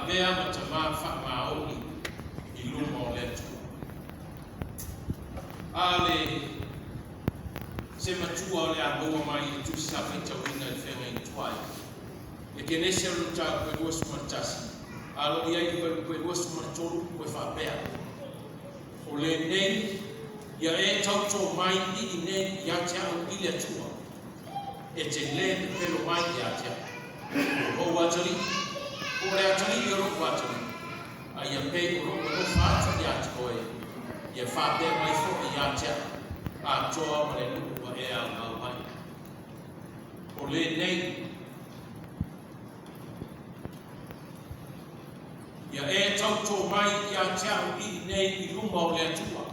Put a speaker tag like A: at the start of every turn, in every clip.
A: avea ma tamā faamaoni i luma o le Atua. A le se matua o le a maua mai i le tusi sa faitauina i le feagaiga tuai. Le Kenese o le mataupu e 21, a lo o i ai le fuaiupu e 23 e faapea, O lenei ia e tautō mai i inei ia te au i le Atua, e te lē pepelo mai ia te au. O lou atalii, po o le atalii o lou atalii, a ia pei o lou alofa atu ia te oe, ia faapea mai foi ia te au, atoa ma le nuu ua e aumau ai. O lenei ia e tautō mai ia te au i inei i luma o le Atua.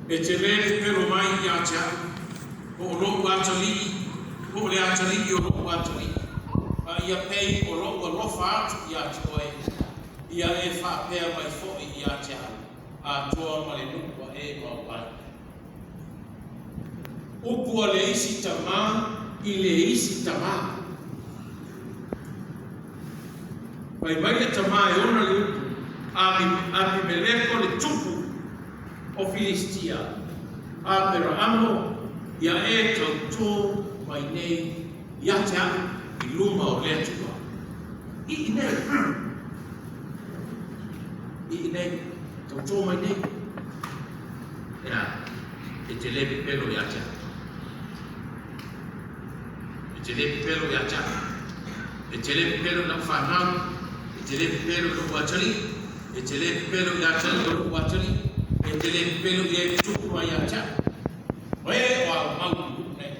A: E te lē pepelo mai ia te au, po o lou atalii, po o le atalii o lou atalii, a ia pei o lou alofa atu ia te oe, ia e faapea mai foi ia te au, atoa ma le nuu ua e mau ai. Upu a le isi tamā i le isi tamā. Fai mai le tamā e ona le upu, Apimeleko le tupu o Filistia, Aperaamo ia e tautō mai nei ia te au i luma o le Atua. I inei. I inei. Tautō mai nei. Ea, e te lē pepelo ia te au. E te lē pepelo ia te au. E te lē pepelo i lau whanau. E te lē pepelo i lou atalii. E te lē pepelo i le atalii o lou atalii. E te lē pepelo i e tupu mai ia te au. O e o au mau i nuu nei.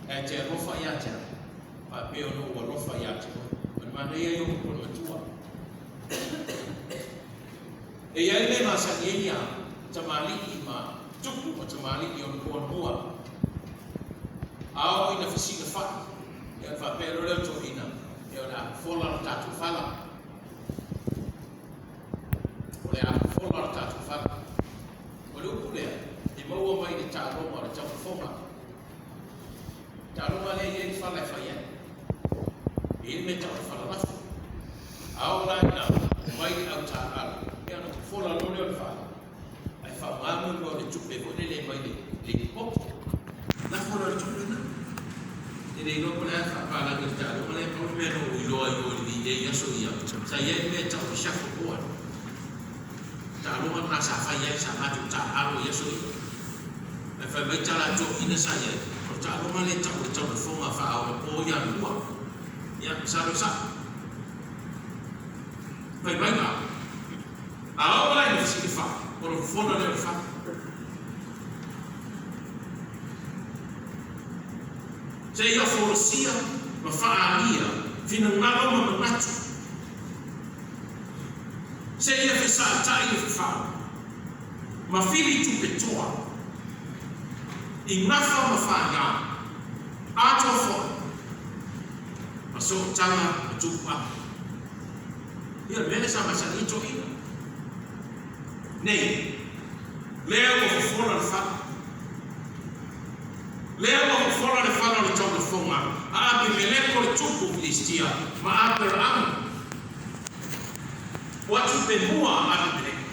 A: E te alofa ia te au. Faapea ona ou alofa ia te oe. O le manaia ia o upu a le matua. E i ai le masani ai ia tamalii ma tupu ma tamalii o le muamua. A oo ina fesilafai, ia ona faapea loa lea o toeaiina, ia o le a fofola le tatou fala. O le a fofola le tatou fala. O le upu lea, e maua mai i le taaloga o le taufofoga. Taaloga lea e i ai le fala e fai ai. E i ai le mea e tau o le fala lafo. A oo la ina omai le au taaalo, ia ona fofola loa lea o le fala, ae faaaoga mo mea o le tupe foi lele mai le ipu-popo. Lafo loa le tupe lena. E le iloa po o le a le faapalagi o le taaloga lea, pau le mea na ou iloa ai i o i le VA i aso ia, sa i ai le mea e tau o le shuffleboard. Taaloga lena sa fai ai, sa matou taaalo i aso ia. Ae fai mai tala a toeaiina sa i ai, o le taaloga lea e tau o le taulafoga faaonapo ia lua. Ia, masalo e sao. Fai mai la, a oo la ina fesilafai, ona fofola lea o le fale. Seia folasia ma faaalia finagalo ma manatu. Seia fesaatai le fefau ma fili tupe toa i gafa ma faia, atoa foi ma sootaga ma tupuaga. Ia, o le mea lea sa masani ai toeaiina nei, lea ua fofola le fala. Lea ua fofola le fala o le taulafoga a Apimeleko le tupu o Pilistia ma Aperaamu. Ua tupe mua a Apimeleko.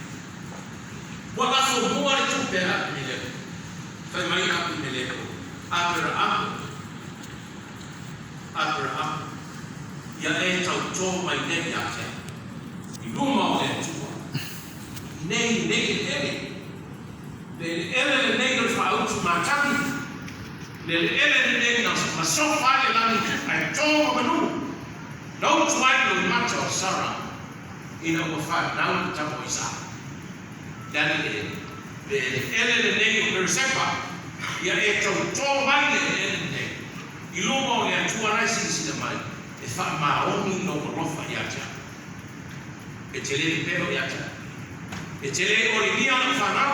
A: Ua lafo mua le tupe a Apimeleko. Fai mai Apimeleko, Aperaamu, Aperaamu, ia e tautō mai nei ia te au, i luma o le Atua, i nei nei eleele. Le eleele lenei o le faautu matagi, le eleele lenei na masofa ai le lagi ae tō ma manu, na utu ai lou mata o Sara ina ua fanau le tama o Isaaka. Le a le eleele? Le eleele lenei o Peresepa, ia e tautō mai le eleele lenei i luma o le Atua la e silasila mai, e faamaoni lou alofa ia te au. E te lē pepelo ia te au. E te lē olegia lau fanau.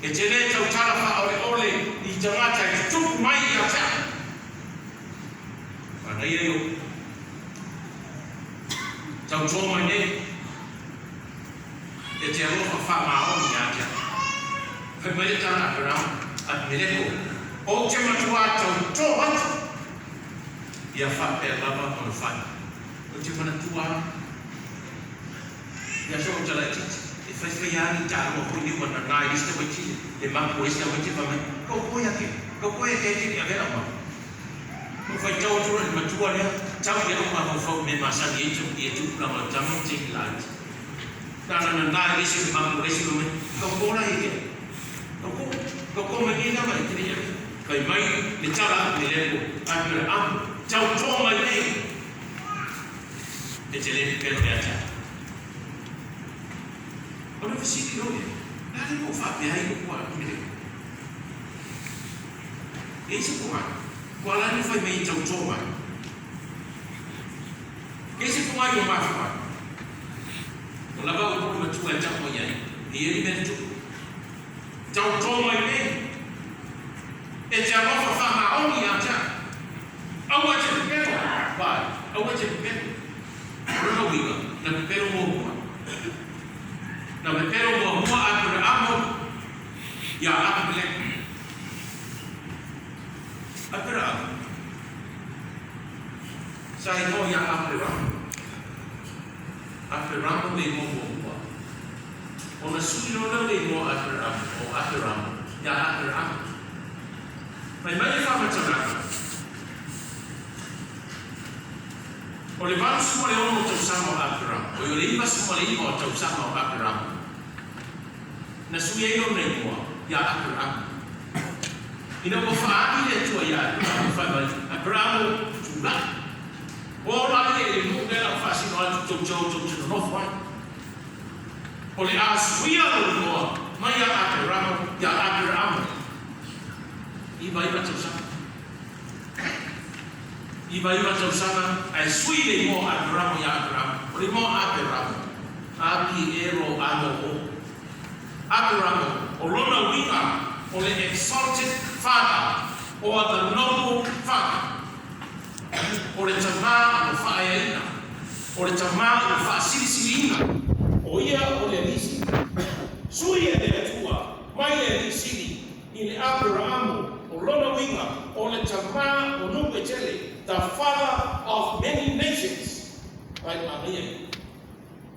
A: E te lē tautala faaoleole i tagata e tutupu mai ia te au. Manaia i ou tautō mai nei, e te alofa faamaoni ia te au. Fai mai le tala a Aperama, Apimeleko, ou te matuā tau. Ia faapea lava ona fai. Ou te manatua lava i aso o ou laitiiti, e faifai lava ni taloa foi nei ua nana e le isi tamaiti le mapu o le isi tamaiti fai mai, Kau koe ake, kau koe ake e te le avea lau mama. Ou faitau atu loa i le matua lea, tau i a'u mafaufau i mea masani ai ia tupulaga o tama ma teine laiti. Na ona nana e le isi o le mapu o le isi fai mai, Kau ko la ia ke ai. Kau ko, kau ko mai nei lava e te le i avea. Fai mai le tala a Apimeleko, Aperaamo, tau tō mai nei, e te le pepelo ia te au. Ona fesili loa lea, Le a le mea ua faapea ai upu a Apimeleko? E i ai se pogai, ua ala ai ona fai mai e tautō mai. E i ai se pogai ua mafua ai. Ua lava upu le matua e tau mai ai, e i ai le mea na tupu. Tautō mai nei, e te alofa faamaoni ia te au. Aua e te pepelo, why? Aua e te pepelo. O lona uiga, na pepelo muamua. Na pepelo muamua Aperaamo iā Apimeleko. Aperaamo, sa igoa iā Aperamo. Aperamo le igoa muamua. Ona sui loa lea o le igoa Aperamo, o Aperamo, iā Aperaamo. Fai mai le faamatalaga, O le 86 tausaga o Aperamo, oi o le 99 o tausaga o Aperamo, na sui ai lona igoa iā Aperamo. Ina ua faaali le Atua iā Aperamo, fai mai, Aperamo, tulai, ola ai le nuu lea lau faasino atu tou te o tou te nonofo ai. O le a suia lou igoa mai iā Aperamo iā Aperaamo. 99 tausaga. 99 tausaga ae sui le igoa o Aperamo iā Aperaamo. O le igoa o Aperamo, A-P-E-R-A-M-O. Aperamo, o lona uiga o le Exalted Father or the Noble Father. O le tamā ua faaeaina, o le tamā ua faasilisiliina, o ia o le Alii Sili. Sui e le Atua mai le Alii Sili i le Aperaamo, o lona uiga, o le tamā o nuu e tele, the father of many nations. Ai manaia ia.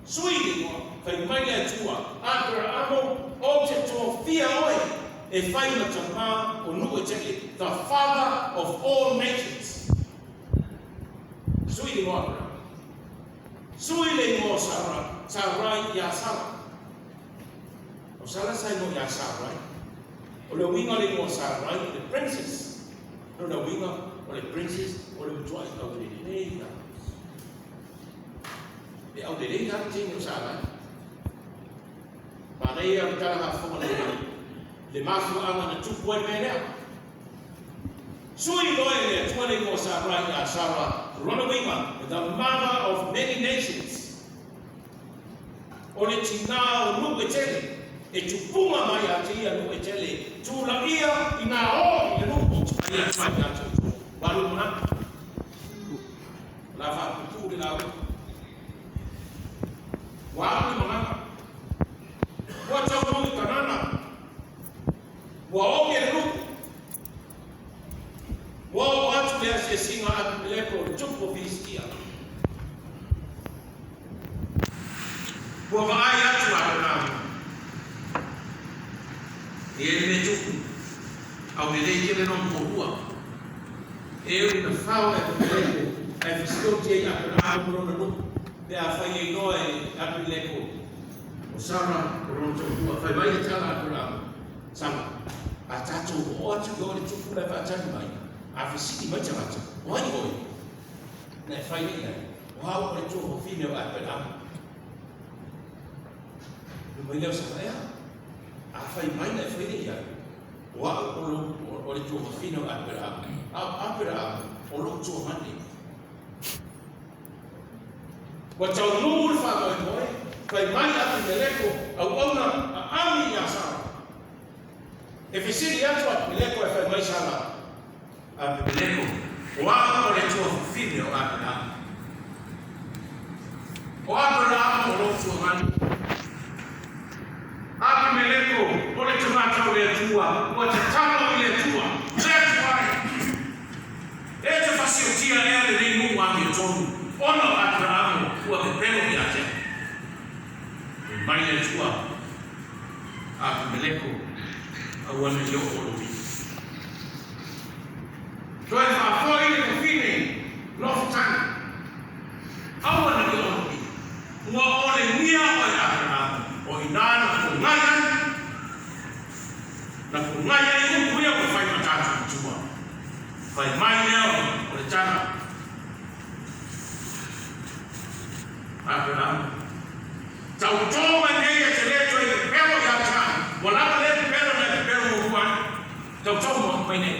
A: Sui le igoa, fai mai le Atua, Aperaamo, ou te tofia oe e fai ma tamā o nuu e tele, the father of all nations. Sui le igoa Aperaamo. Sui le igoa o Sara, Sarai iā Sara. O Sara sa igoa iā Sarai. O le uiga o le igoa Sarai o le princess. Lona uiga o le princess o le matuai aulelei lava. E aulelei lava le teine o Sarai. Manaia o le tala faafofoga nei le mafuaaga na tupu ai le mea lea. Sui loa e le Atua le igoa o Sarai iā Sara, o lona uiga, the mother of many nations. O le tinā o nuu e tele, e tupuga mai ia te ia nuu e tele, tulaia i nā ō i le nuu o te ia mai ia te outou. Walu manatu. O la faapupuu le lauga. Ua alu le magaga. Ua taunuu i Kanana. Ua oge le nuu. Ua oo atu le asiasiga a Apimeleko le tupu o Pilisitia. Ua vaai atu a Aperamo e i ai le mea tupu, aulelei tele lona toalua. E ui na fao e Apimeleko ae fasioti ai Aperamo ma lona nuu pe afai e iloa e Apimeleko o Sara o lona toalua. Fai mai le tala a Aperamo, Sama, a tatou oo atu i o i le tupu la e faatali mai, a fesili mai tagata, O ai oe? Na e fai nei ai, O au o le tuafafine o Aperamo. Fai mai lea o Sara, Ea, a fai mai na e fai nei ai, O au o le tuafafine o Aperamo, a o Aperamo o lou tuamane. Ua taunuu le faamoemoe, fai mai Apimeleko, auauna aami iā Sara. E fesili atu Apimeleko ae fai mai Sara, Apimeleko, o au o le tuafafine o Aperamo. O Aperamo o lou tuamani. Apimeleko, o le tagata o le Atua, ua tatalo i le Atua, le Atua e! E te fasiotia ea le i oo lou lima. Toe faafoi le fafine nofo tagi, aua ne i oo lou lima. Ua olegia oe Aperamo, o i ina na pogai ai, na pogai ai upu ia ua fai ma tatou matua. Fai mai lea o le tala. Aperamo, tautō mai nei e te lē toe pepelo ia te au, ua lava lea pepelo na e pepelo muamua ai. Tautō mai nei.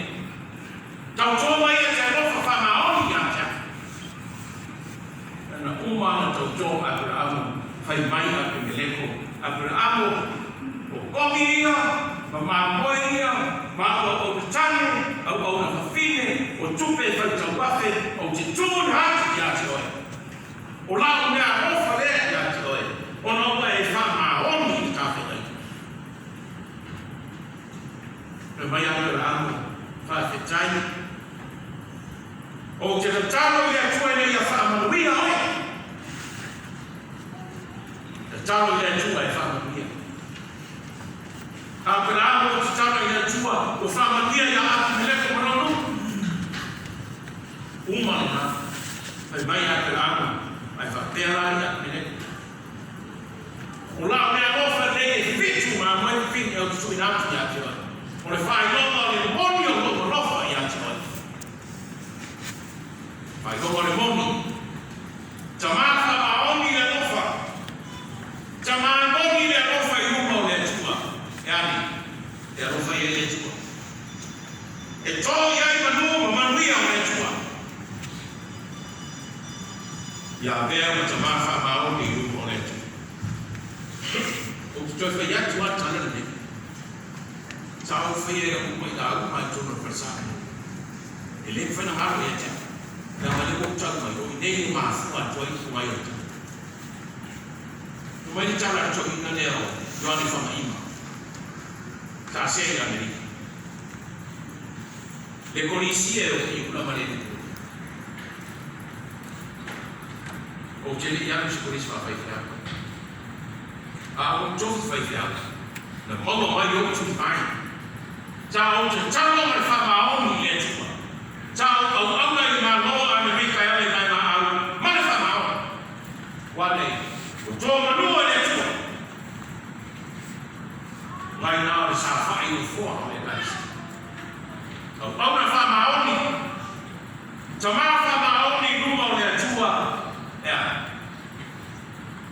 A: Tautō mai e te alofa faamaoni ia te au. Na uma ona tautō Aperamo, fai mai Apimeleko, Aperamo, o kogi ia, ma mamoe ia, ma au auauna tane, auauna fafine, o tupe e faitau afe, ou te tuuna atu ia te oe. O la'u mea alofa lea ia te oe, ona ua e faamaoni i le tafeaiga. Fai mai Aperamo, Faafetai. Ou te tatalo i le Atua ina ia faamanuia oe. Tatalo i le Atua e faamanuia. Aperamo o tatalo i le Atua ua faamanuia iā Apimeleko ma lona nuu. Uma lena. Fai mai Aperamo, Ae faapea la i Apimeleko. O la'u mea alofa lenei e fitu mamoe fafine ou te tuuina atu ia te oe. O le faailoga o le moni o lou alofa ia te oe. Faailoga o le moni. Tamā faamaoni le alofa. Tamā moni le alofa i luma o le Atua. E ali, e alofa i ai le Atua. E tō i ai manu ma manuia o le Atua. Ia avea ma tamā faamaoni i luma o le Atua. Ou te toe fai atu a tala lenei. Sa ou faia i lau uma i lauga i totonu o le fale Samoa. E le mafai ona galo ia te au. Leaga lea ua ou tau mai, o i inei e mafua atu ai upu mai o le tala. Fai mai le tala a le toeaina lea o Ioane Fagaima, sa sea i Amerika. Le Kolisi e o Piula ma le Lupula. Ou te le i alu i se kolisi faafaifeau. A ua ou tofi faifeau, na maua mai ou tuli mai. Sa ou tatalo ma le faamaoni i le Atua. Sa ou auauna i le Malo o Amerika e ala i vaevaau ma le faamaoni. Ua nei, ua toa manua i le Atua. Mai na o le saofai i nofoa o le Ekalesia. Auauna faamaoni, tama faamaoni i luma o le Atua, e a?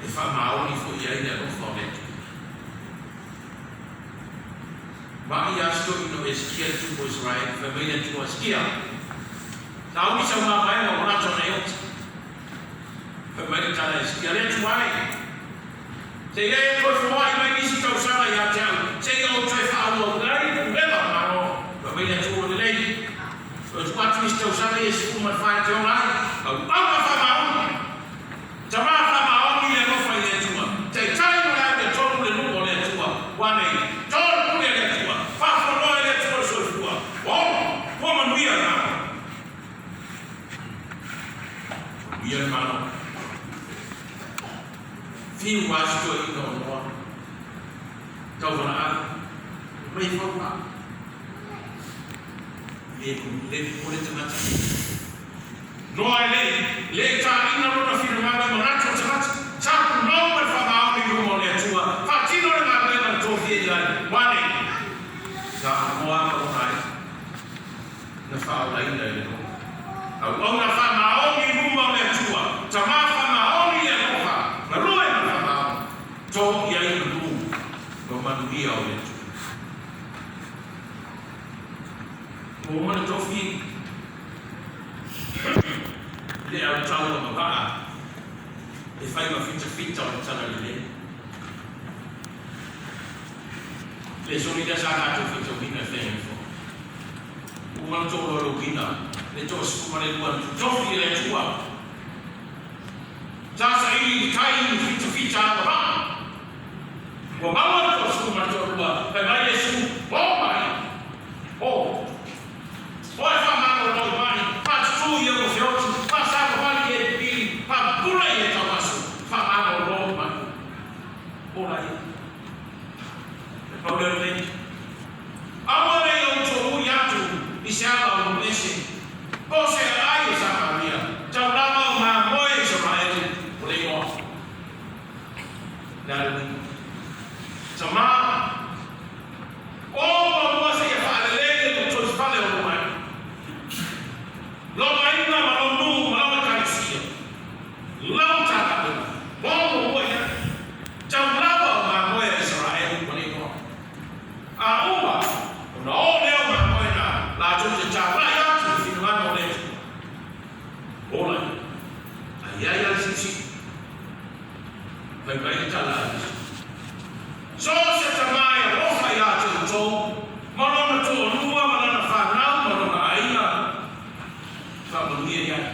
A: E faamaoni foi i ai le alofa o le Atua. Ma'i a si toeaina o Esekia le tupu o Isaraelu, fai mai le Atua, Esekia, sauni sau mavaega ua lata ona e oti. Fai mai le tala a Esekia, Le Atua e, se i e toe foai mai nisi tausaga ia te au, seia ou toe faaauau ai le pulega o le Malo. Fai mai le Atua, Ua lelei, toe tuu atu nisi tausaga ia e 14 e te ola ai, auauna faamaoni. Tama faamaoni le alofa i le Atua, taitai ma le amiotonu le nuu o le Atua, ua nei, to le pule a le Atua, faafonoa e le Atua le soifua, ua ola, ua manuia le Malo. Manuia le Malo. Fiu lava si toeaina o Noa, tauvalaau, mai e fau lava. Le le popole tagata. Noa e le i le taina lona finagalo i manatu o tagata. Sa punou ma le faamaoni i luma o le Atua, faatino le galuega na tofia i ai, ua nei. Sa Noa ma lona aiga na faaolaina e le Noa. Auauna faamaoni i luma o le Atua, tama faamaoni le alofa, galue ma le faamaoni, to i ai manu ma manuia o le Atua. Ua uma ona tofi le au taua ma vaa e fai ma fitafita o le talalelei. Le soli lea sa tatou faitauina e fea ifo. Ua uma ona tololouina le 12 na totofi e le Atua. Sa saili i tai i fitafita ma vaa. Ua maua le 12, fai mai Iesu, O mai! O! O e faamalolo i mai, faatutū i e ua feoti, faasavavali i e pipili, faapupula i e tauaso, faamalolo mai. O laia. E pau lea o le taimi. Aua tala a Iesu. So o se tamā e alofa iā te outou, ma lona toalua, ma lana fanau, ma lona aiga, faamanuia i ai.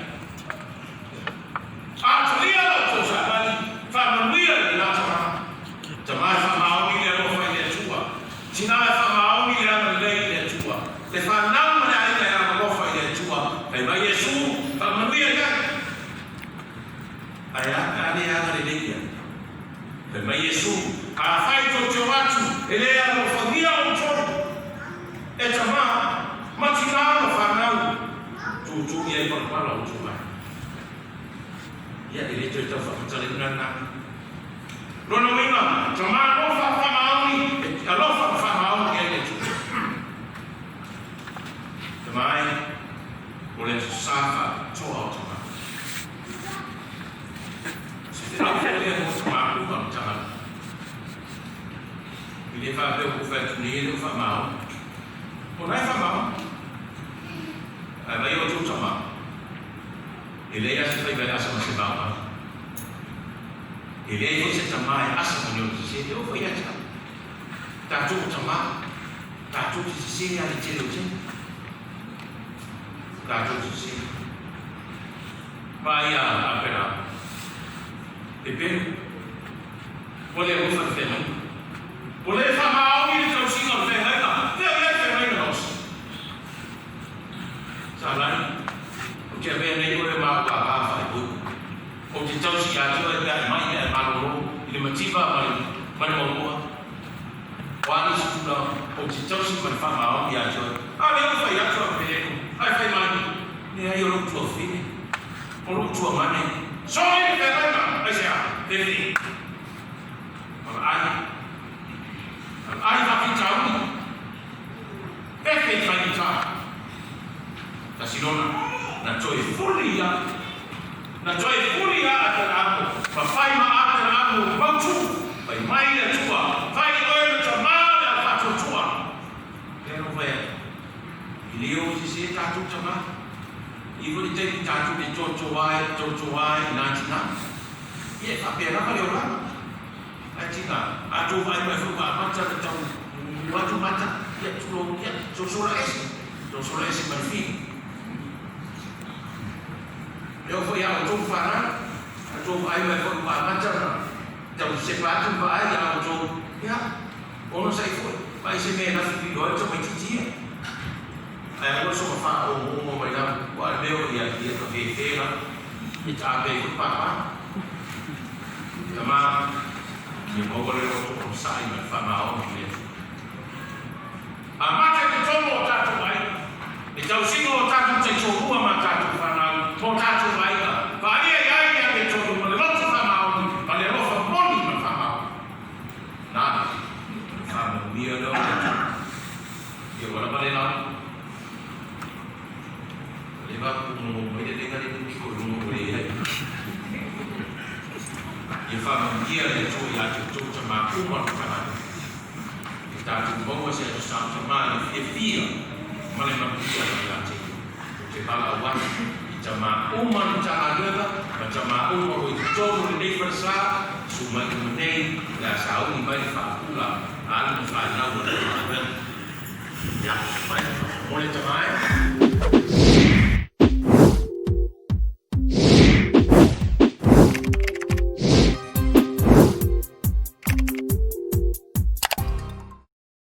A: A talia la outou savali, faamanuia i lena tamā. Tamā e faamaoni le alofa i le Atua, tinā e faamaoni le agalelei i le Atua, le fanau ma le aiga e agalofa i le Atua, fai mai Iesu, faamanuia i ai. Ae a pe a le agalelei i ai? Fai mai Iesu, Afai tou te o atu, e le alofagia outou, e tamā, ma tinā ma fanau, tūtū i ai palapala outou mai. Ia, e le toe tau faamatalaina lena. Lona uiga, tamā alofa faamaoni, e alofa ma faamaoni i ai le Atua. Tamā e, o le Aso Sa faapitoa o tamā. Se feau foi lea mo tamā uma o tagata. E le faapea ua ou fai atu nei e le o faamaoni. O la e faamaoni. Ae mai outou tamā, e leai lava se faiva e asa ma se maumau. E leai foi se tamā e asa ma ni ona sese, e oo foi ia te au. Tatou o tamā, tatou te sese lava i le tele o taimi. Tatou te sese. Vaai a Aperama, Pepelo, ua le alofa i le feagaiga. Ua le faamaoni le tausiga o le feagaiga, fea i ai le feagaiga na osi? Salai, ou te avea nei oe ma au āvā faaipoipo. Ou te tausi ia te oe pe a e mai pe a e malolo i le mativa ma le ma le maumua. O a nisi tulaga, ou te tausi ma le faamaoni ia te oe. A lea ua fai atu a Peleko, ae fai mai, Leai o lou tuafine, o lou tuagane. Soli le feagaiga, aisea? Fefe. Valaai. Valaai faafitauli. Fefe i faigata. Tasilona, na toe fuli ia. Na toe fuli ia Aperaamo, ma fai ma Aperaamo mautu, fai mai le Atua, Fai oe ma tamā le au faatuatua. Lea na ou fai atu, E le o sese tatou tamā. E i foi le taimi tatou te toatoa ai, toatoa ai i nā tinā. Ia e faapea lava le olaga. Ae tinā, a tou vaai mai foi ua amata ona tau mumu atu mata, ia tulou, ia, sosola ese, sosola ese ma le fili. E oo foi ia outou fanau, a tou vaai mai foi ua amata ona tau sepa atu le vaai ia outou, ia, onosai foi, vaai se mea e lafi pilo ai le tamaitiiti ia. Ae aua le soona faaomoomo mai lava, aua o le mea o i ai, ia ka fefe lava, e taape ai foi pāpā. Tama, ia maua le loto onosai ma le faamaoni i le Atua. Amata i totonu o tatou aiga, le tausiga o tatou taitoalua ma tatou fanau, ma o tatou aiga, faaalia i ai le amiotonu ma le loto faamaoni ma le alofa moni ma le faamaoni. Na, ona faamanuia lea o le Atua. Ia ua lava le lau. Ua leva aku momo mai le lega le pito i luga o leai. Ia faamanuia le Atua ia te outou tamā uma o le tagata. Ia tatou maua se aso saotamā i le fiafia ma le manuia mai ia te ia. Ou te valaau atu i tamā uma o le Matagaluega ma tamā uma o i totonu o lenei falesa, susu mai uma nei o le a sauni mai le faapula a alu ma fanau a le Matagaluega. Ia, mai, mo le tamā e.